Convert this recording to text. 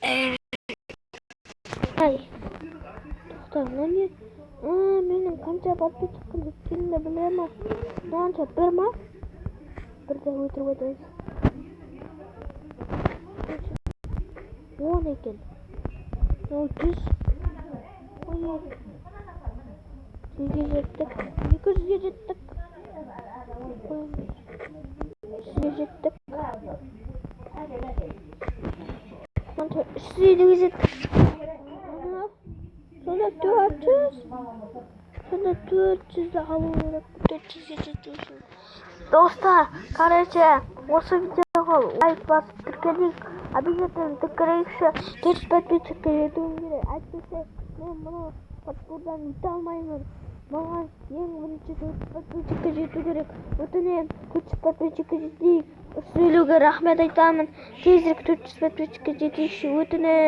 Ай, тоқта, мынау не? А, менің қанша подписчикім жеткенімді біле ма? Мынанша бір ма? Бірді өтірік айтайын. 10 екен. Мынау 100. Ой, 100-ге жеттік. 200-ге жеттік. 300-ге жеттік. Мынанша 350-ге жеттік. Сонда 400. Сонда 400-ді алу керек. 400-ге жету үшін. Достар, короче, осы видеоға лайк басып тіркелейік. Обязательно тіркелейікші. 400 подписчикке жетуім керек. Әйтпесе, мен мұны паркурдан өте алмаймын. Маған ең бірінші 400 подписчикке жету керек. Өтінемін, 400 подписчикке жетейік. 350-ге рахмет айтамын. Тезірек 400 подписчикке жетейікші, өтінемін.